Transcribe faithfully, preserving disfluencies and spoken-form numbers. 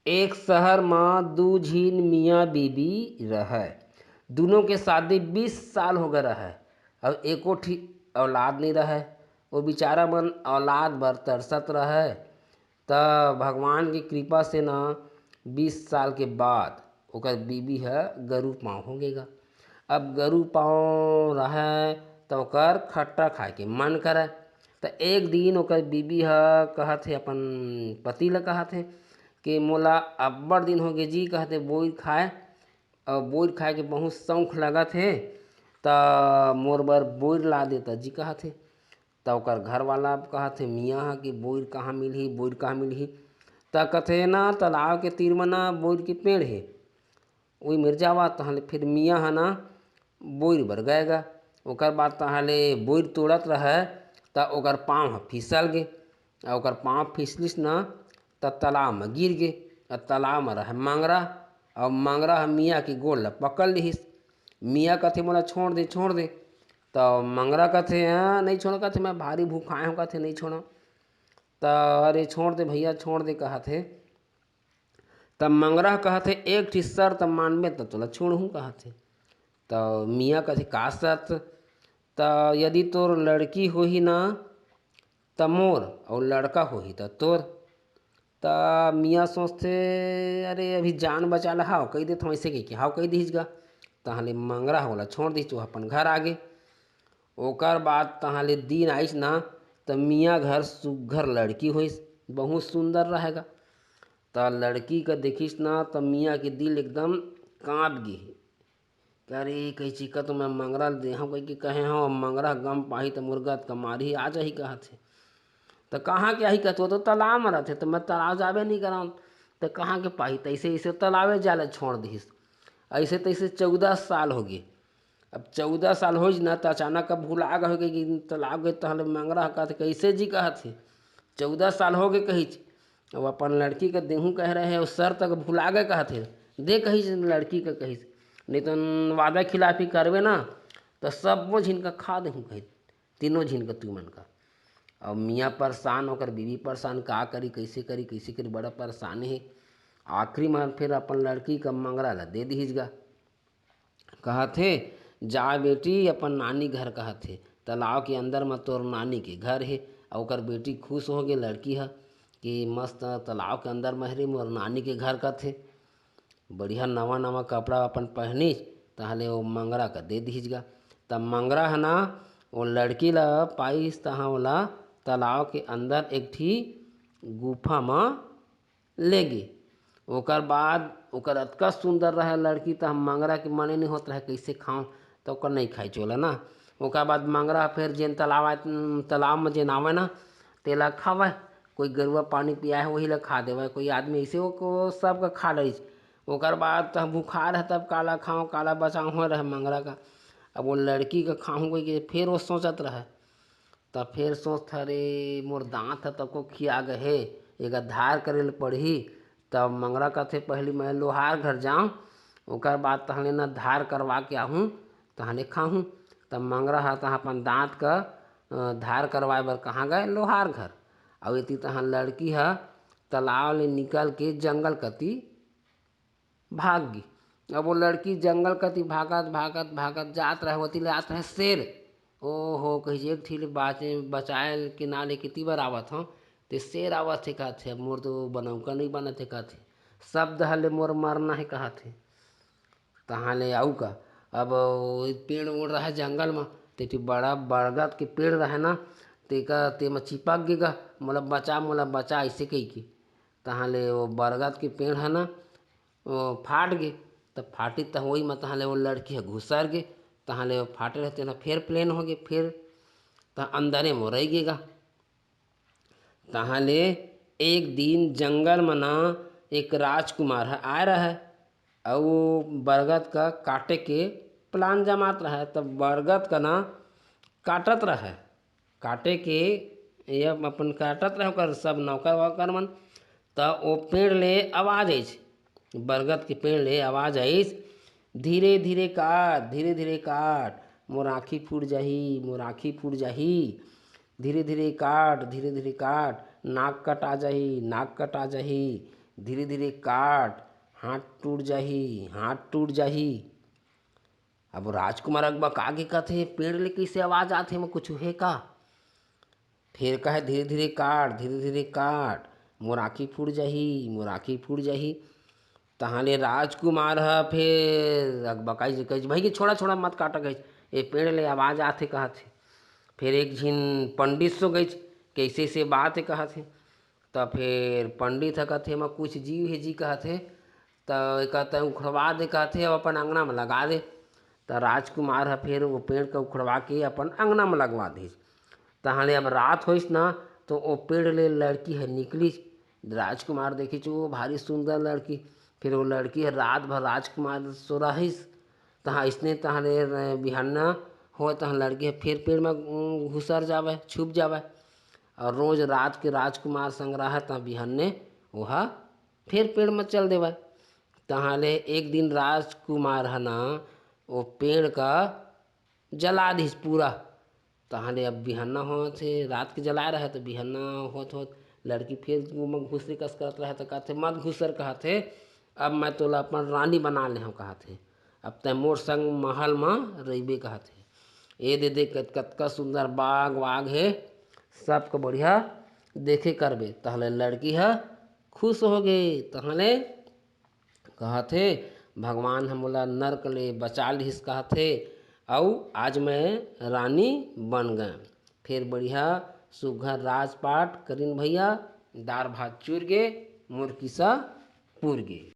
एक शहर म दू झिन मियाँ बीबी रहय। दुनों के शादी बीस साल हो गए रहय, अउ एको ठी औलाद नइ रहय। वो बेचारा मन औलाद बर तरसत रहय। त भगवान के कृपा से न बीस साल के बाद ओकर बीबी ह गरू पाँव हो गे गा। अब गरू पाँव रहय त ओकर खट्टा खाए के मन करय। त एक दिन ओकर बीबी ह कहत हे, अपन पति ल कहत हे कि मोला अब्बड़ दिन हो गे जी, कहत हे, बोइर खाए, अउ बोइर खाए के बहुत शौक लगत हे, त मोर बर बोइर ला देता जी, कहत हे। त ओकर घर वाला कहत हे मियाँ ह कि बोइर कहाँ मिलही, बोइर कहाँ मिलही? त कथे ना, तालाब के तीर म ना बोइर के पेड़ हे, ओई मेर जावा। तहन ले फिर मियाँ ह ना बोइर बर गए गा। ओकर बाद तहाँ ले बोइर तोड़त रहय, त ओकर पाँव ह फिसल गे। अउ ओकर पाँव फिसलिस ना, त तालाब म गिर गे। अउ तालाब म रहय मंगरा, अउ मंगरा ह मियाँ के गोड़ ल पकड़ लिहिस। मियाँ कथे, "मोला छोड़ दे, छोड़ दे।" त मंगरा कथे, "हाँ, नइ छोड़," कथे, "मैं भारी भूखाए हूँ," कथे, "नइ छोड़ो।" त "अरे छोड़ दे भैया, छोड़ दे," कहत हे। त मंगरा ह कहत हे, "एक ठी शर्त मानबे त तोला छोड़हूँ," कहत हे। त मियाँ कथे, "का शर्त?" "त यदि तोर लड़की होही ना, त मोर, अउ लड़का होही, त तोर।" त मियाँ सोचथे, "अरे, अभी जान बचा ल, हाव कहि देथँव," अइसे कहिके हाव कहि दिहिस गा। तहाँ ले मंगरा ह ओला छोड़ दिहिस, वो अपन घर आगे। ओकर बाद तहाँ ले दिन आइस ना, त मियाँ घर सुग्घर लड़की होइस, बहुत सुंदर रहय गा। त लड़की का देखिस ना, त मियाँ के दिल एकदम काँप गे। "अरे, कहि चिक्का तो मैं मंगरा ल देहँव कहिके कहे हँव, अब मंगरा गम पाही त मोर गत का मारही, आ जाही," कहत हे। "त कहाँ के आही?" कहत हे, "वो तो तालाब म रहिथे, त मैं तालाब जाबे नइ करँव, त कहाँ के पाही?" त अइसे, अइसे तालाबे जाए ल छोड़ दिहिस। अइसे तइसे चौदह साल हो गे। अब चौदह साल होइस ना, त अचानक अब भुला गे होही कि तालाब गे, तहाँ ले मंगरा ह कहत हे, "कइसे जी?" कहत हे, "चौदह साल हो गे," कहिस। अब अपन लड़की के देहूँ कहे रहे, अउ शर्त के भुला गे कहत हे, "दे," कहिस, लड़की के कहिस, "नइ त वादा खिलाफी करबे ना, त सबो झिन का खा देहूँ," कहिस, "तीनों झिन का, तुमन का।" अब मियाँ परेशान, ओकर बीबी परेशान, का करी, कइसे करी, कइसे करी, बड़ा परेशान हे। आखिरी म फिर अपन लड़की का मंगरा ला दे दिहिस गा। कहत हे, "जा बेटी, अपन नानी घर," कहत हे, "तालाब के अंदर म तोर नानी के घर हे।" अउ ओकर बेटी खुश हो गे, लड़की ह, कि मस्त तालाब के अंदर म हे रे मोर नानी के घर, कथे। बढ़िया नवा नवा कपड़ा अपन पहनिस, तहाँ ले वो मंगरा का दे दिहिस गा। तब मंगरा ह ना, वो लड़की ला पाइस, तहाँ ओला तालाब के अंदर एक ठी गुफा म ले गे। ओकर बाद ओकर अतका सुंदर रहे लड़की, त हम मंगरा के मने नइ होत रहे, कइसे खाऊं, त ओकर नइ खाई चोला ना। ओकर बाद मंगरा फेर जेन तालाब आय, तालाब म जेन आवय ना, तेला खावय। कोई गरुआ पानी पियाय हे, वही ला खा देवय। कोई आदमी अइसे ओ, ओ सब का खा डरिस। ओकर बाद त भुखाय रहे, तब काला खाऊं, काला बचाऊं होय रहे मंगरा का। अब वो लड़की का खाऊं कहिके फेर वो सोचत रहे। त फेर सोचत, "अरे, मोर दांत ह तको खिया गे हे, एकर धार करे ल पड़ही।" तब मंगरा कथे, "पहिली मैं लोहार घर जाऊं, ओकर बाद तहने न धार करवा के आहूं, तहने खाहूं।" तब मंगरा ह तहाँ अपन दांत का, अ, धार करवाए बर कहाँ गए? लोहार घर। अउ एती तहाँ लड़की ह तालाब ले निकल के जंगल कती भाग गे। अब वो लड़की जंगल कती भागत, भागत, भागत जात रहे, ओती ले आत रहे शेर। "ओहो," कहिस, "एक ठी ले बाचे, बचाए के ना ले किती बार आवत हंव, ते शेर आवत हे," कहत हे, "अब मोर तो बनउका नइ बनत हे," कहत हे, "सब दहा ले मोर मरना हे," कहत हे। तहाँ ले आऊ का, अब वो पेड़ ओड़ रहे जंगल म, ते ठी बड़ा बरगद के पेड़ रहे ना, तेका, ते म चिपक गे गा, "मोला बचा, मोला बचा," अइसे कहिके। तहाँ ले वो बरगद के पेड़ ह ना, वो फाट गे। त फाटिस त ओही म तहाँ ले वो लड़की ह घुसर गे। तहाँ ले वो फाटे रहे तेन ह फेर plain हो गे, फेर त अंदरे म रहि गे गा। तहाँ ले एक दिन जंगल म ना एक राजकुमार ह आय रहय, अउ वो बरगद का काटे के plan जमात रहय। त बरगद का ना काटत रहय, काटे के ये अपन काटत रहे ओकर सब नौकर वौकर मन। त ओ पेड़ ले आवाज आइस, बरगद के पेड़ ले आवाज आइस, "धीरे धीरे काट, धीरे धीरे काट, मोर आँखी फूट जाही, मोर आँखी फूट जाही। धीरे धीरे काट, धीरे धीरे काट, नाक कटा जाही, नाक कटा जाही।" धीरे धीरे काट, हाथ टूट जाही, हाथ टूट जाही। अब राजकुमार अकबका के कथे, "पेड़ ले कइसे आवाज आथे, एमा कुछु हे का?" फेर कहे, "धीरे धीरे काट, धीरे धीरे काट, मोर आँखी फूट जाही, मोर आँखी फूट जाही।" तहाँ ले राजकुमार ह फेर अकबकाइस, कहिस, "भई के छोड़ा, छोड़ा, मत काटा," कहिस, "ए पेड़ ले आवाज आथे," कहत हे। फेर एक झिन पंडित सो गइस, "कइसे से बात हे?" कहत हे। त फेर पंडित ह कथे, "एमा कुछ जीव हे जी," कहत हे, "त एकर तैं उखड़वा दे," कहत हे, "अउ अपन अंगना म लगा दे।" त राजकुमार ह फेर वो पेड़ के उखड़वा के अपन अंगना म लगवा दिस। तहाँ ले अब रात होइस ना, तो वो पेड़ ले लड़की ह निकलिस। राजकुमार देखिस, वो भारी सुंदर लड़की। फिर वो लड़की ह रात भर राजकुमार सो रहिस। तहाँ अइसने तहाँ ले बिहन्ना होय, तहाँ लड़की ह फिर पेड़ म, उम, घुसर जावय, छुप जावय। अउ रोज रात के राजकुमार संग रहय, तहाँ बिहन्ने ओहा फेर पेड़ म चल देवय। तहाँ ले एक दिन राजकुमार ह ना ओ पेड़ का जला दिस पूरा। तहाँ ले अब बिहन्ना होत हे, रात के जलाए रहय त बिहन्ना होत होत लड़की फेर ओमा घुसरे कस करत रहय त कहत हे, "मत घुसर," कहत हे, "अब मैं तोला अपन रानी बना ले हंव," कहत हे, "अब तैं मोर संग महल म रहिबे," कहत हे। ए दे दे कत-, कतका सुंदर बाग वाग हे, सबको बढ़िया देखे करबे। तहाँ ले लड़की ह खुश हो गे। तहाँ ले कहत हे, "भगवान ह मोला नरक ले बचा लिहिस," कहत हे, "अउ आज मैं रानी बन गए।" फेर बढ़िया सुघर राजपाट करिन भैया, दार भात चुर गे, मोर किसा पुर गे।